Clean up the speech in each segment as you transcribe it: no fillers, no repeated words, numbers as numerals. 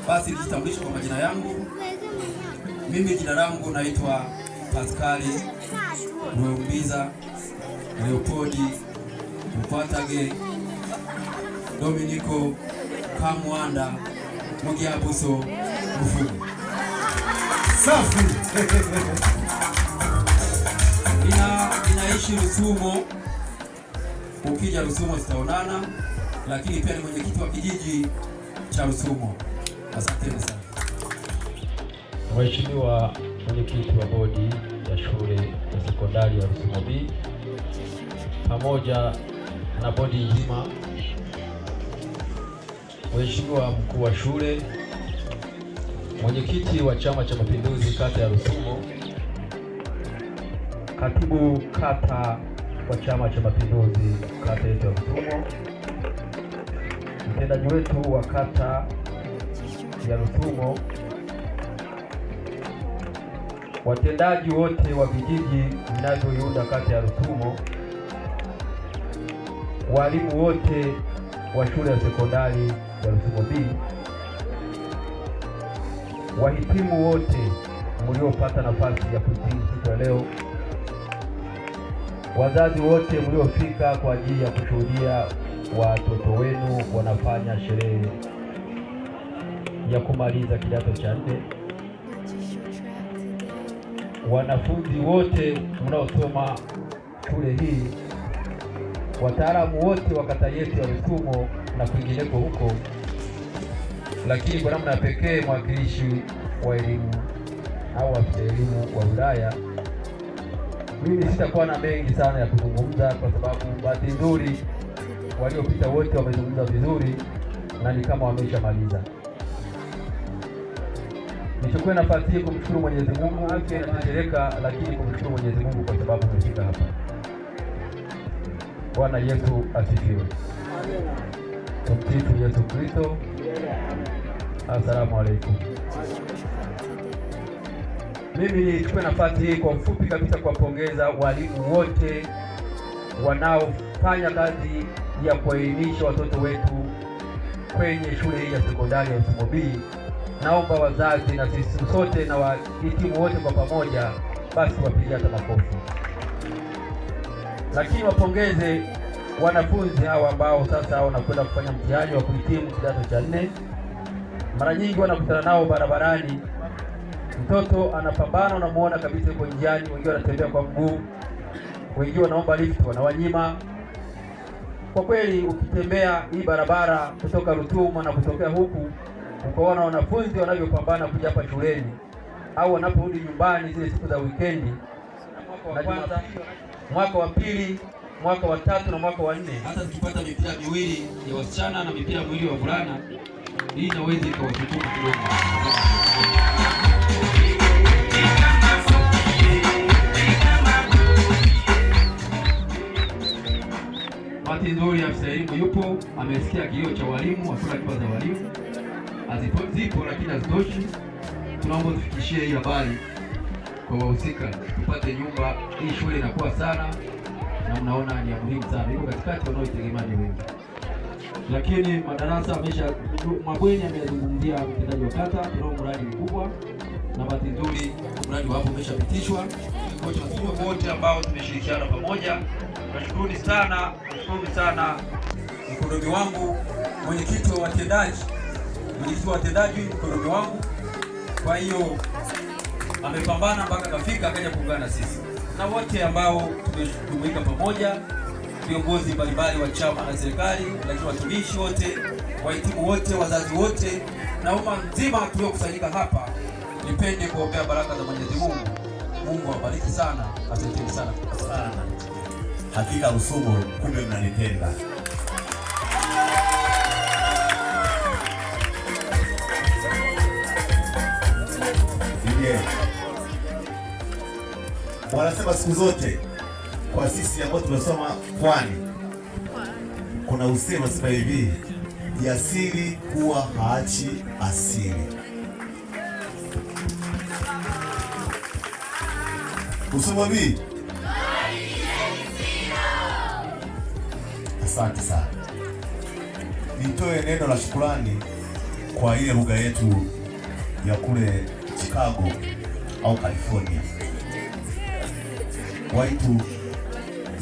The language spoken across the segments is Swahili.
Basi nijitambulishe kwa majina yangu. Mimi jina langu naitwa Pascali Rweumbiza Leopoldi Mukwatage Dominico Kamwanda Mugiabuso Mufugu. Safi. Ninaishi Rusumo, ukija Rusumo tutaonana, lakini pia ni mwenyekiti wa kijiji cha Rusumo. Asanteni sana. Mheshimiwa mwenyekiti wa bodi ya shule ya sekondari ya Rusumo B pamoja na bodi nzima, Mheshimiwa mkuu wa shule, mwenyekiti wa Chama cha Mapinduzi kata ya Rusumo, katibu kata wa Chama cha Mapinduzi kata yetu ya Rusumo, mtendaji wetu wa kata ya Rusumo, watendaji wote wa vijiji vinavyoiunda kata ya Rusumo, walimu wote wa shule ya sekondari ya Rusumo B, wahitimu wote mliopata nafasi ya kuhitimu siku ya leo, wazazi wote mliofika kwa ajili ya kushuhudia watoto wenu wanafanya sherehe ya kumaliza kidato cha nne, wanafunzi wote mnaosoma shule hii, wataalamu wote wa kata yetu ya Rusumo na kwingineko huko, lakini kwa namna ya pekee mwakilishi wa elimu au afisa elimu wa wilaya. Mimi sitakuwa na mengi sana ya kuzungumza kwa sababu bahati nzuri waliopita wote wamezungumza vizuri na ni kama wameshamaliza. Nichukue nafasi hii kumshukuru Mwenyezi Mungu, afya inatetereka, lakini kumshukuru Mwenyezi Mungu kwa sababu umefika hapa. Bwana Yesu asifiwe. Tumsifu Yesu Kristo. Asalamu alaykum. Mimi nichukue nafasi hii kwa ufupi kabisa kuwapongeza walimu wote wanaofanya kazi ya kuwaelimisha watoto wetu kwenye shule hii ya sekondari ya Rusumo B. Naomba wazazi na sisi sote na wahitimu wote kwa pamoja basi wapige hata makofi, lakini wapongeze wanafunzi hawa ambao sasa wanakwenda kufanya mtihani wa kuhitimu kidato cha nne. Mara nyingi wanakutana nao barabarani, mtoto anapambana, unamuona kabisa yuko njiani, wengine wanatembea kwa mguu, wengine wanaomba lift, wanawanyima. Kwa kweli ukitembea hii barabara kutoka Rutuma na kutokea huku ukaona wanafunzi wanavyopambana kuja hapa shuleni au wanaporudi nyumbani zile siku za wikendi, Mwaka wa kwanza, mwaka wa pili, mwaka wa tatu na mwaka wa nne. Hata tukipata mipira miwili ya wasichana na mipira miwili ya wavulana, hii inaweza ikawasukuma kidogo. Bahati nzuri afisa elimu yupo, amesikia kilio cha walimu, hakuna akiba za walimu Hazipo, zipo lakini hazitoshi. Tunaomba tufikishie hii habari kwa wahusika, tupate nyumba hii. Shule inakuwa sana na mnaona ni ya muhimu sana, iko katikati, wanaoitegemea ni wengi, lakini madarasa amesha, mabweni ameyazungumzia mtendaji wa kata. Tunao mradi mkubwa na bahati nzuri mradi wapo umeshapitishwa. Kwa hiyo tunashukuru wote ambao tumeshirikiana pamoja, nashukuruni sana, nashukuruni sana mkodomi wangu, mwenyekiti wa watendaji, mwenyekiti wa watendaji mkodomi wangu. Kwa hiyo amepambana mpaka kafika, akaja kuungana na sisi na wote ambao tumejumuika pamoja, viongozi mbalimbali wa chama na serikali, lakini watumishi wote, wahitimu wote, wazazi wote na umma mzima tuliokusanyika hapa, nipende kuombea baraka za Mwenyezi Mungu. Mungu awabariki sana, asanteni sana sana. Hakika Rusumo, kumbe mnanipenda. Ndiye. Wanasema siku zote kwa sisi ambao tumesoma pwani, kuna usemi sema hivi, jasiri huwa haachi asili. Rusumo B. Asante sana. Nitoe neno la shukrani Kwa ile lugha yetu ya kule Chicago au California, waitu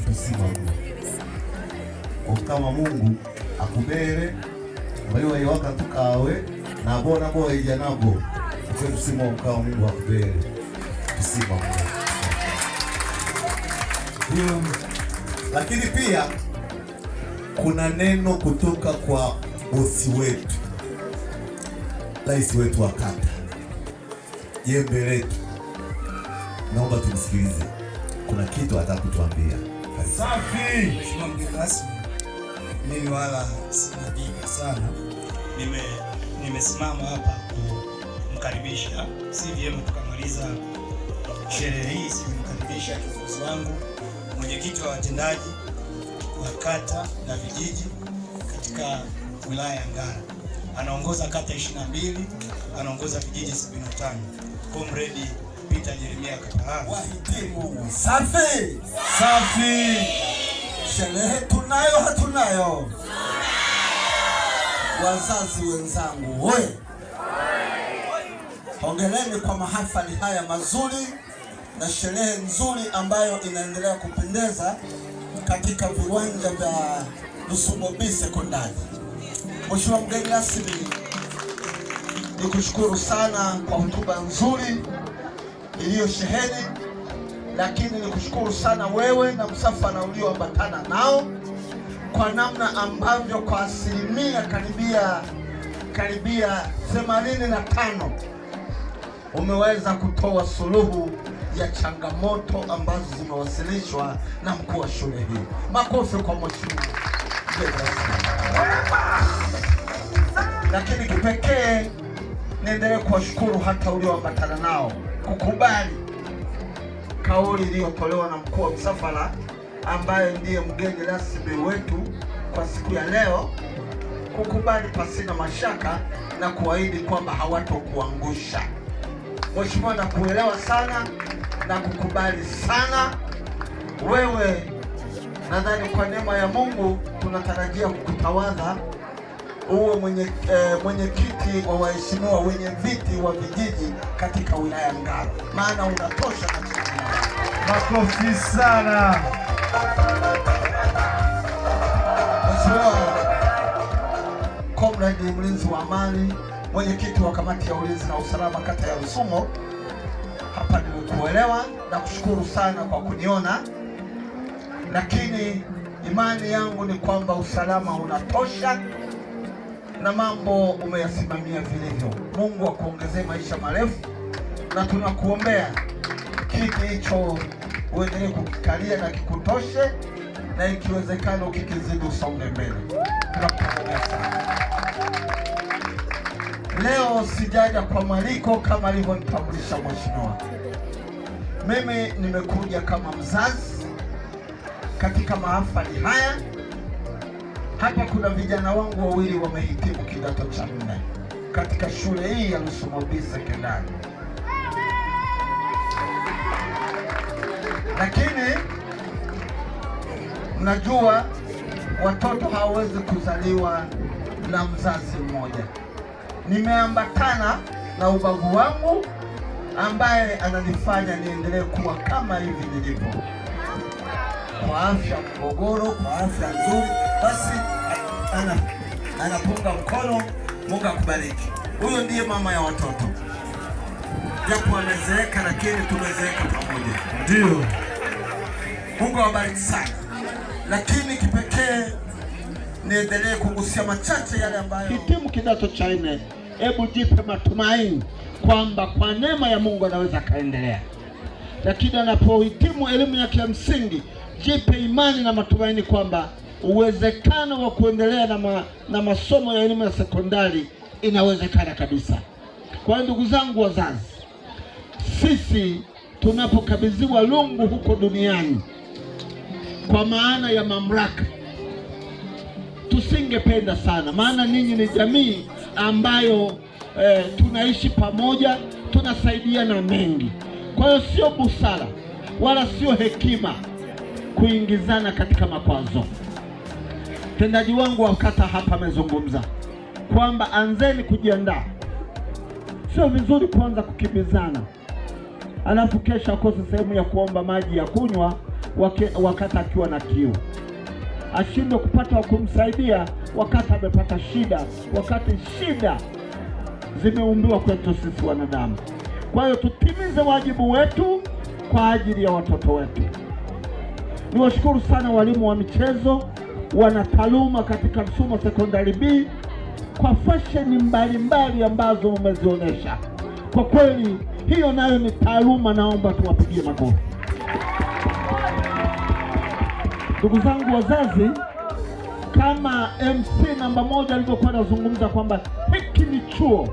tusima kama Mungu akubere waiwaiwaka tukawe nabo nabo ija nabo ukwe tusima mkao Mungu akubere tusima. Lakini pia kuna neno kutoka kwa bosi wetu, rais wetu wa kata, jembe letu. Naomba tumsikilize, kuna kitu anataka kutuambia. Safi. Mheshimiwa mgeni rasmi, mimi wala sina jipya sana, nimesimama hapa kumkaribisha. Si vyema tukamaliza sherehe hii simkaribisha kiongozi wangu, mwenyekiti wa watendaji wa kata na vijiji katika wilaya ya Ngara. Anaongoza kata 22, anaongoza vijiji 75. Comrade Peter Jeremia Katalala. Wahitimu safi safi. Sherehe tunayo hatunayo? Wazazi wenzangu oye! Hongereni kwa mahafali haya mazuri na sherehe nzuri ambayo inaendelea kupendeza katika viwanja vya Rusumo B Sekondari. Mheshimiwa mgeni rasmi, nikushukuru sana kwa hotuba nzuri iliyosheheni, lakini nikushukuru sana wewe na msafara ulioambatana nao kwa namna ambavyo kwa asilimia karibia 85 umeweza kutoa suluhu ya changamoto ambazo zimewasilishwa na mkuu wa shule hii. Makofi kwa mheshimiwa mgeni rasmi. Lakini kipekee niendelee kuwashukuru hata ulioambatana nao kukubali kauli iliyotolewa na mkuu wa msafara ambaye ndiye mgeni rasmi wetu kwa siku ya leo, kukubali pasina mashaka na kuahidi kwamba hawatokuangusha. Mheshimiwa, nakuelewa sana na kukubali sana wewe. Nadhani kwa neema ya Mungu tunatarajia kukutawadha uwe mwenyekiti wa waheshimiwa wenye viti wa vijiji katika wilaya ya Ngara, maana unatosha katika. Makofi sana. Mheshimiwa Comrade mlinzi wa amani, mwenyekiti wa kamati ya ulinzi na usalama kata ya Rusumo, hapa nimekuelewa na kushukuru sana kwa kuniona, lakini imani yangu ni kwamba usalama unatosha na mambo umeyasimamia vilivyo. Mungu akuongezee maisha marefu, na tunakuombea kiti hicho uendelee kukikalia na kikutoshe, na ikiwezekana ukikizidi usonge mbele. Tunakuombea sana. Leo sijaja kwa mwaliko kama alivyonitambulisha mheshimiwa. Mimi nimekuja kama mzazi katika mahafali haya. Hapa kuna vijana wangu wawili wamehitimu kidato cha 4 katika shule hii ya Rusumo B Sekondari, lakini mnajua watoto hawawezi kuzaliwa na mzazi mmoja. Nimeambatana na ubavu wangu ambaye ananifanya niendelee kuwa kama hivi nilivyo, kwa afya mgogoro, kwa afya nzuri. Basi anapunga mkono. Mungu akubariki. Huyo ndiye mama ya watoto, japo amezeeka, lakini tumezeeka pamoja. Ndio. Mungu awabariki sana. Lakini kipekee niendelee kugusia machache yale ambayo hitimu kidato cha 4. Hebu jipe matumaini kwamba kwa neema ya Mungu anaweza kaendelea. Lakini anapohitimu elimu yake ya msingi, jipe imani na matumaini kwamba uwezekano wa kuendelea na masomo ya elimu ya sekondari inawezekana kabisa. Kwa hiyo ndugu zangu wazazi, sisi tunapokabidhiwa lungu huko duniani kwa maana ya mamlaka, tusingependa sana, maana ninyi ni jamii ambayo tunaishi pamoja, tunasaidiana mengi. Kwa hiyo sio busara wala sio hekima kuingizana katika makwazo. Mtendaji wangu wa kata hapa amezungumza Kwamba anzeni kujiandaa. Sio vizuri kuanza kukimbizana alafu kesho akose sehemu ya kuomba maji ya kunywa wakati akiwa na kiu, ashindwe kupata wa kumsaidia wakati amepata shida, wakati shida zimeumbiwa kwetu sisi wanadamu. Kwa hiyo tutimize wajibu wetu kwa ajili ya watoto wetu. Niwashukuru sana walimu wa michezo, wana taaluma katika Msumo Secondary B kwa fasheni mbalimbali ambazo mmezionyesha. Kwa kweli hiyo nayo ni taaluma, naomba tuwapigie makofi. Ndugu zangu wazazi, kama MC namba 1 alivyokuwa anazungumza kwamba hiki ni chuo,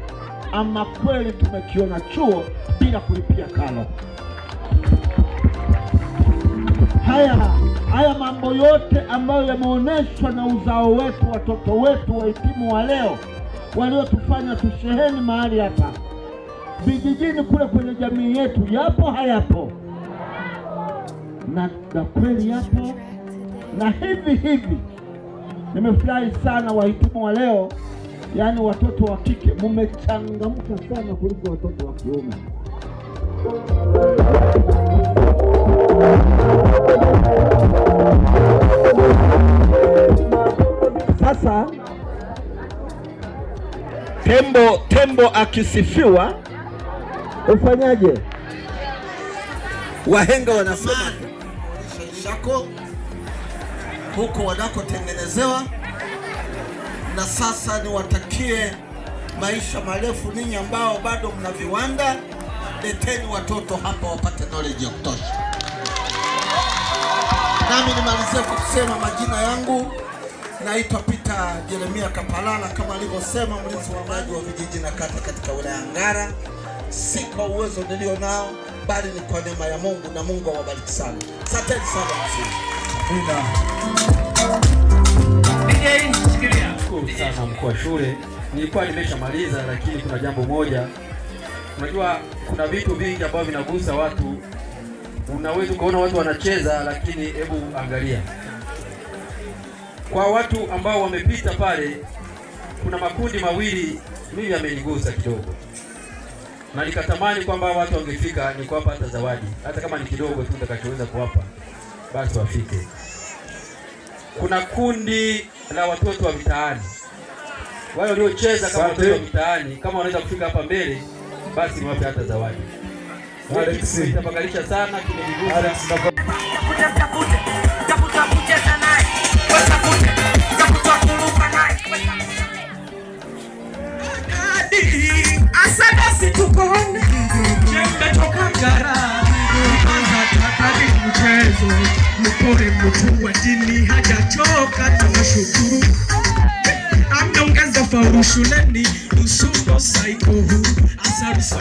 ama kweli tumekiona chuo bila kulipia karo. Haya mambo yote ambayo yameonyeshwa na uzao wetu, watoto wetu wahitimu wa leo waliotufanya tusheheni mahali hapa vijijini kule kwenye jamii yetu, yapo hayapo? Na kweli yapo. Na hivi hivi nimefurahi sana wahitimu wa leo, yani watoto wa kike mmechangamka sana kuliko watoto wa kiume. Sasa tembo akisifiwa ufanyaje? Wahenga wanasema shako huko wanakotengenezewa. Na sasa niwatakie maisha marefu ninyi ambao bado mna viwanda, leteni watoto hapa wapate knowledge ya kutosha. Nami nimalizie kwa kusema majina yangu, naitwa Peter Jeremia Kapalala, kama alivyosema mlinzi wa maji wa vijiji na kata katika wilaya ya Ngara. Si kwa uwezo nilio nao, bali ni kwa neema ya Mungu, na Mungu awabariki sana. Asanteni sana mzee. Shukuru sana mkuu wa shule. Nilikuwa nimeshamaliza, lakini kuna jambo moja. Unajua kuna vitu vingi ambavyo vinagusa watu. Unaweza kuona watu wanacheza, lakini hebu angalia kwa watu ambao wamepita pale, kuna makundi mawili mimi yamenigusa kidogo, na nikatamani kwamba watu wangefika ni kuwapa hata zawadi, hata kama ni kidogo tu nitakachoweza kuwapa, basi wafike. Kuna kundi la watoto wa mitaani, wale waliocheza kama watoto wa mitaani, kama wanaweza kufika hapa mbele, basi niwape hata zawadi. Kimenitafakarisha sana, kimenigusa. Mpore mtu wa dini hajachoka, tunashukuru. Ameongeza faulu shuleni, Rusumo saiko huu asaruso.